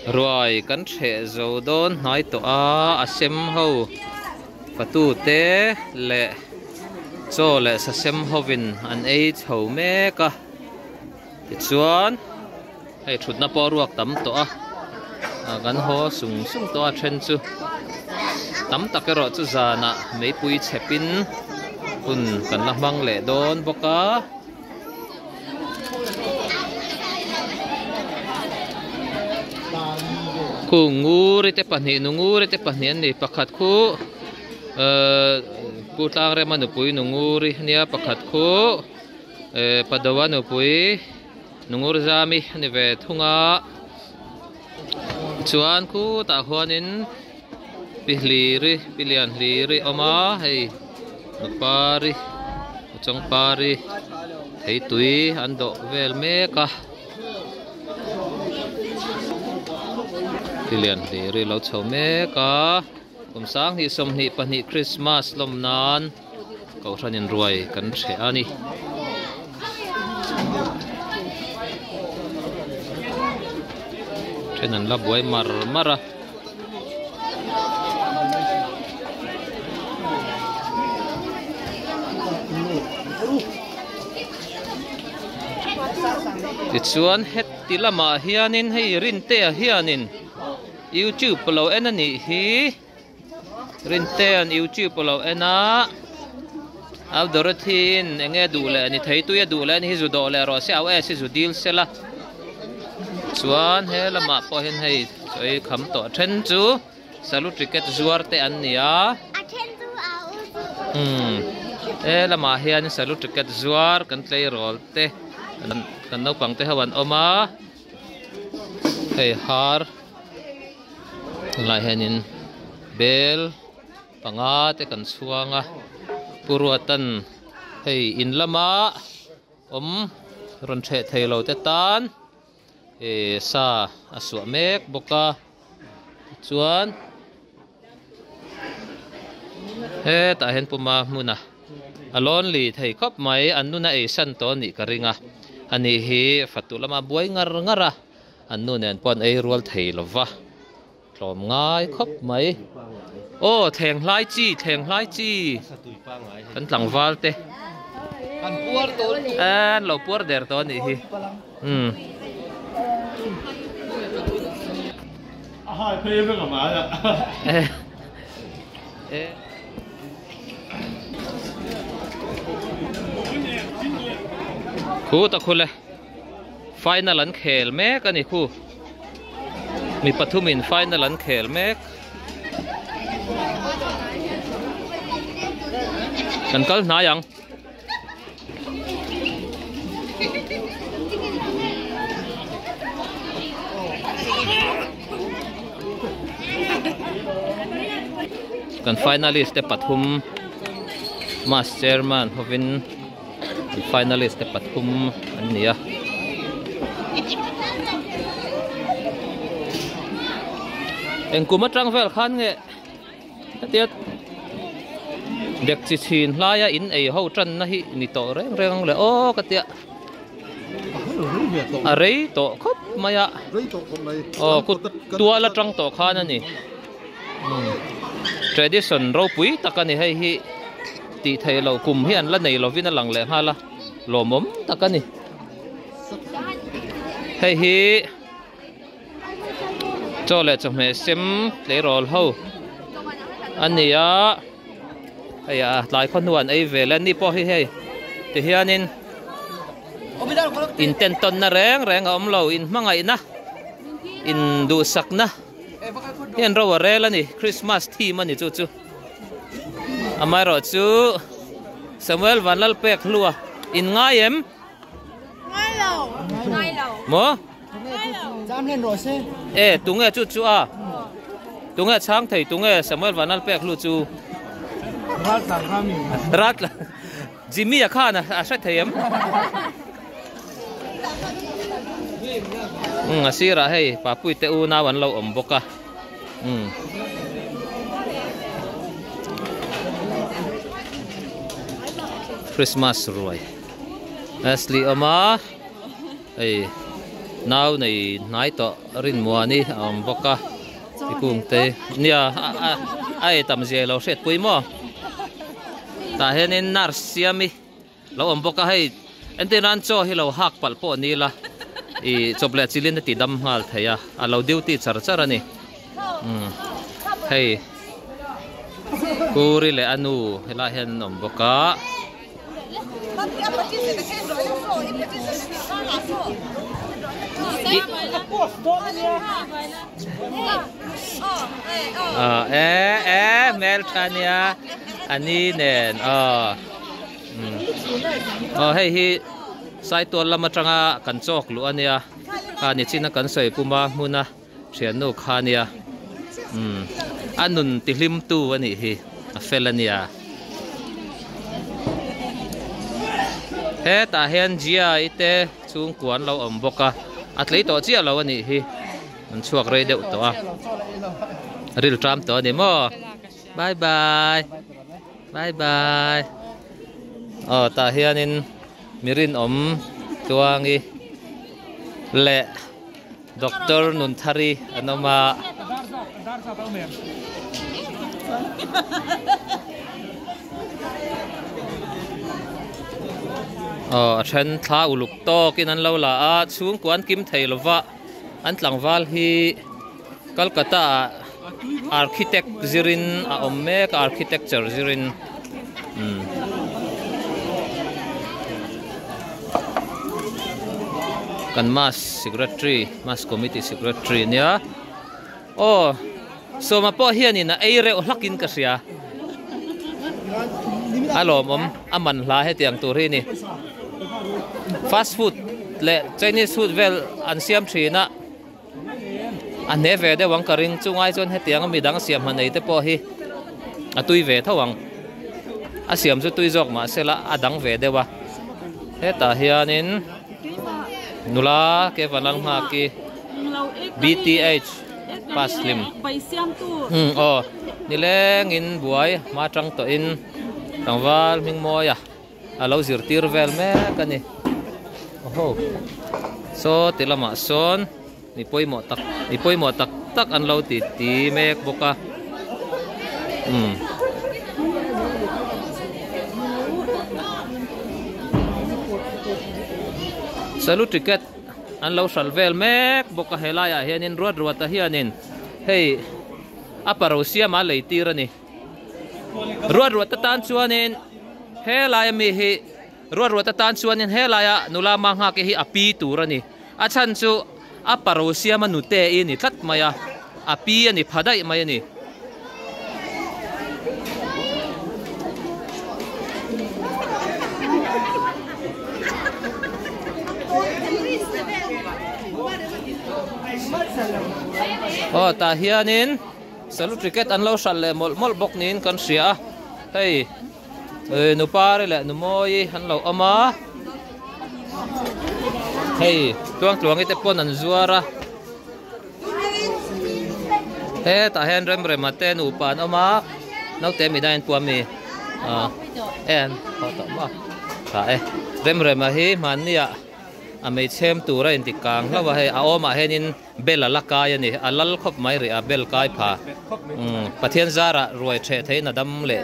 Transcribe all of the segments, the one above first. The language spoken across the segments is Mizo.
Ruai kan hreh zo dawn hnai tawh a, a sem ho fatu te leh chaw leh sa sem hovin an ei chho mek a, tichuan hei thutna pawh a ruak tam tawh a, kan haw sung sung tawh a then chu tam tak erawh chu zanah meipui chhepin hun kan la hmang leh dawn bawk a. Khu nguri te pahnih nu nguri te pahnih an ni pakhat khu ehh pu tlangrema nupui nu nguri ania pakhat khu ehh padoa nupui nu ngur zami a ni ve thung a chuan khutah huanin pi hliri pi lian hliri a awm a hei nupari chawngpari theitui an dawh vel mek a pi lian hliri a lo chho mek a kum sanghnih 22 Christmas lawm nan Kohhran in ruai kan hreh a ni. Then an la buai mar mar a. Tichuan heti lamah hianin hei Rintea hianin YouTube lo en a nih hi. Rintea'n YouTube a lo en a, Au Dorothy-in eng nge duh leh ni thei tui a duh leh a ni hi zu dawh leh rawh se au es hi zu dil se la. Chuan he lamah pawh hian hei sawi kham tawh then chu salu ticket zuar te an ni a. Umm he lamah hian salu ticket zuar kan tleirawl te kan naupang te ho an awm a hei har. Tunlai hianin bel panga te kan chhuang a Pu Ruatan hei in lama awm rawn ṭheh thei lo te tan ih sa a suah mek bawk a tichuan hetah hian puma hmuna a lawnli thei khawp mai an nuna ei san tawh a nih ka ring a ani hi fatu lama buai ngar ngar a. An nu nen pawh an ei rual thei lo va, tlawm ngai khawp mai. Aw thleng hlai chi, thleng hlai chi kan tlangval te an lo puar der tawh a nih hi. Umm. Khu ta khu le. Final an khel mek a ni khu. Mi pathumin final an khel mek. Kan kal hnai ang. Kan finalist te pathum mass chairman hovin Finalist te pathum an ni a. Eng kum atang vel khan nge hetia dek chi chhin hlaia in ei ho tanna hi ni tawh reng reng ang le aw ka tia. A rei tawh khawp mai a. Aw kut tual atang tawh khan a ni. Tradition ropui tak a ni hei hi tih theih loh kum hi an la nei lovin a lang leh nghal a lawmawm tak a ni hei hi chaw leh chawhmeh sem tleirawl ho a ni a hei a tlai khaw hnuah an ei ve leh a ni pawh hi hei tihianin intentawnna reng reng a awm lo inhmangaihna induhsakna. Hian ro a rel a ni Christmas theme a ni chu chu amaherawh chu Samuel Vanlalpek hlua in ngai em ngai lo ngai lo maw cham len rawh se e tunge chu chu a tunge chhang thei tunge Samuel Vanlalpek hlu chu rat Jimmy a khan a hre thei em? Umm a sirah hei Papui te unau an lo awm bawk a umm. Christmas ruai Ashley awm a hei. Nau nei hnai tawh Rinmuani a awm bawk a tikung te nia a ei tam zia ilo hriat pui maw tah hianin nurse siami lo awm bawk a hei entir nan chaw hi lo hak palh pawh ni ila ih chawp leh chilin a ti dam nghal thei a a lo duty char char a ni umm hei Kuri leh a nu helaiah hian an awm bawk a. E e hmeltha nia a ni nen aw aw hei hi saitual lam atanga kan chawk luh a nia a nichina kan sawi puma hmuna thiannu kha a nia umm a nun tihlim tu a nih hi a fel a nia hetah hian Jia-i te chhungkua an lo awm bawk a a tlei tawh chiah lo a nih hi an chhuak rei deuh tawh a ril ṭam tawh a ni maw bye bye bye bye aw tah hianin mi rinawm tluangi leh. Doctor Nunthari an awm a. Aw a then thla uluk tawkin an lo la a, chhungkua an kim thei lova, an tlangval hi Calcutta ah architect zirin a awm mek a, architecture zirin umm. Kan mass secretary mass committee secretary ania aw sawma pawh hianin a ei reuh hlakin ka hria a lawmawm a man hla hetiang tur hi a ni fast food leh chinese food vel an siam thin a. A hne ve deuh ang ka ring chungai chuan hetiang a midang siam han ei te pawh hi a tui ve tho ang a siam chu tui zawk mahse la a dang ve deuh a hetah hianin nula ke vanlal nghak hi BTH pass hlim umm aw nilengin buai hma tang tawhin tlangval hming mawi a. A lo zirtir vel mek a ni. Oho. Saw ti lamah sawn mi pawimawh tak mi pawimawh tak tak an lo ti ti mek bawk a. Umm. Salu ticket an lo hral vel mek bawk a helaiah hianin ruat ruata hianin hei a paro siama lei tir a ni. Ruat ruat atan chuanin helaia mi hi ruat ruat atan chuanin helaia nula ma nghak hi a pi tur a ni. A chhan chu a paro siama nute i ni tlat mai a, a pi a ni pha daih mai a ni. Aw tah hianin. Salu ticket an lo hralh leh mawlh mawlh bawk niin kan hria a, hei nupari leh numawi an lo awm a, hei tluangtluangi te pawn an zuar a, hetah hian remrema te nupa an awm a, naute midang in puam mi ah en haw tawh maw tha e remrema hi hmanni ah a meichhem tur a inti kang hlauh a hei a awmah hianin. Bel a la kai a ni, a lal khawp mai rih a, bel kai pha. Umm, Pathian zarah ruai theh theihin a dam leh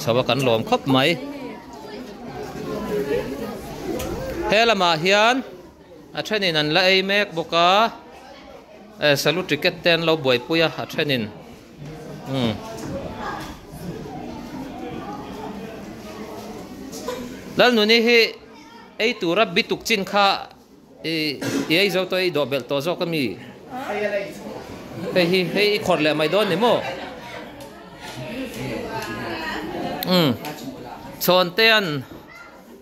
chho a kan lawm khawp mai. He lamah hian a thenin an la ei mek bawk a, eh salu ticket te an lo buaipui a, a thenin umm. Lalnuni hi ei tura bituk chin kha I ei zo tawh i dawh belh tawh zawk ami? Hei hi hei i khawrh leh mai dawn ni maw? Umm Chhawntean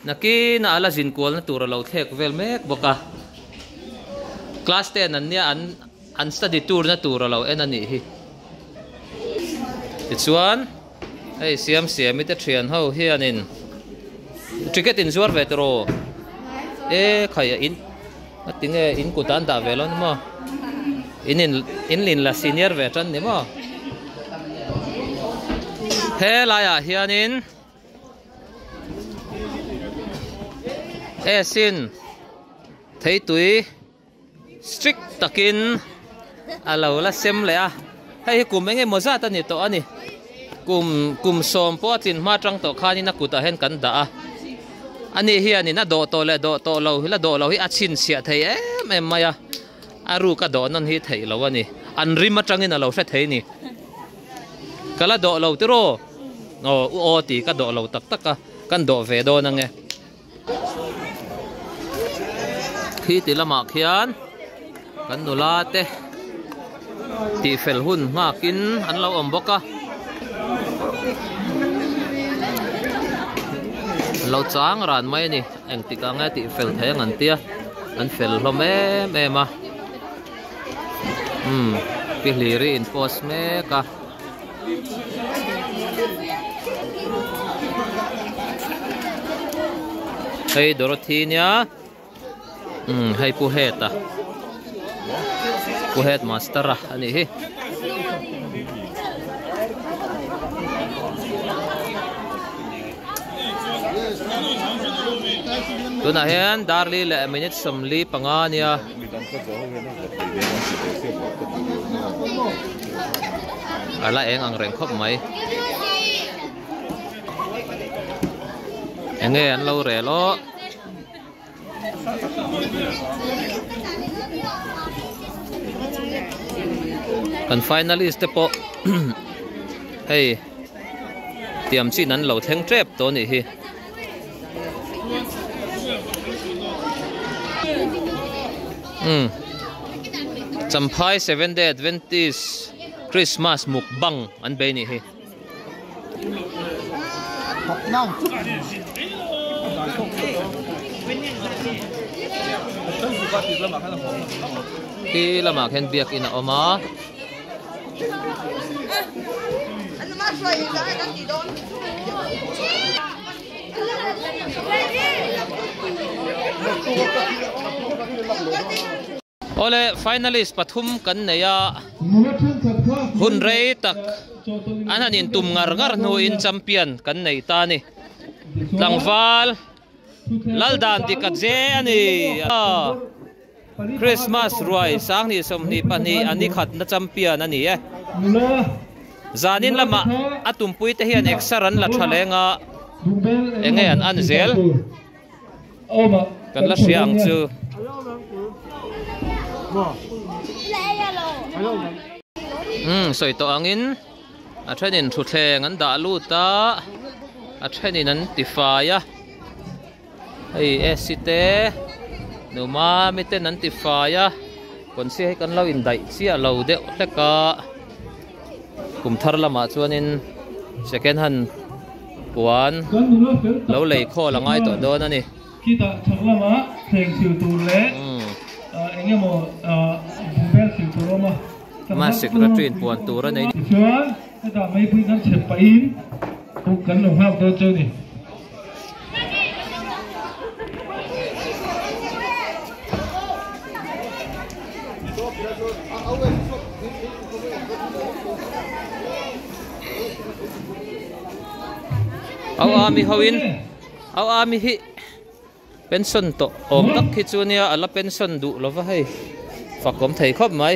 nakin a la zin kualna tur a lo thlek vel mek bawk a, class ten an nia an an study tour na tur a lo en a nih hi. Tichuan hei siam siami te thian ho hianin ticket in zuar ve tawh e khai a in a tinge in kut an dah ve lo ni maw in in in lin la senior ve tan ni maw helaiah hianin e sin theitui. Strict takin a lo la sem leh a, hei hi kum eng emaw zat a ni tawh a ni. Kum kum sawm pawh a tlin hma tang tawh khanin a kutah hian kan dah a. Ani hianin a dawh tawh leh dawh tawh lo hi la dawh lo hi a chhinchhiah thei em em mai a, a ruk a dawh nawn hi theih lo a ni. An rim atangin a lo hre thei a ni. Ka la dawh lo tiraw? Aw u aw tih ka dawh lo tak tak a, kan dawh ve dawn ange. Khi ti lamah khian kan nula te tih fel hun nghakin an lo awm bawk a an lo chang ran mai a ni engtik ah nge tih fel thei ang an tia an fel hlawm em em a umm pi hlir hi in post mek a. Hei Dorothy nia umm hei pu head a pu head master a anih hi. Tunah hian darli leh minute 45 nia. A la eng ang reng khawp mai. Enge an lo rel aw. Kan finalist te pawh hei tiam chin an lo thleng tep tawh a nih hi. Umm Champhai Seventh Day Adventist Christmas mukbang an bei nih hi. Khi lamah khian biakin a awm a. Awle finalist pathum kan nei a hun rei tak an han intum ngar ngar hnuin champion kan nei ta a ni tlangval Laldan dik a che a ni. Christmas ruai 2022 a ni khatna champion a ni e. Zanin lamah a tumpui te hian exer an la tha leng a, enge an an zel kan la hria ang chu. Umm sawi tawh angin a thenin thutthleng an dah lut a, a thenin an tifai a. Hei AC te nu mami ten an ti fai a kawnchhia hi kan lo indaih chiah lo deuh hlek a kum thar lamah chuanin second hand puan lo lei khawl a ngai tawh dawn a ni. Khitah chhak lamah thleng sil tur leh eng emaw bungbel sil tur a awm a. Mass secretary in puan tur a nei. Tichuan hetah meipui kan chhep pahin kan lo nghak dawn chu a ni. Au ami ho in au ami hi pension tawh awm tak hi chu nia a la pension duh lova hei fak awm thei khawp mai.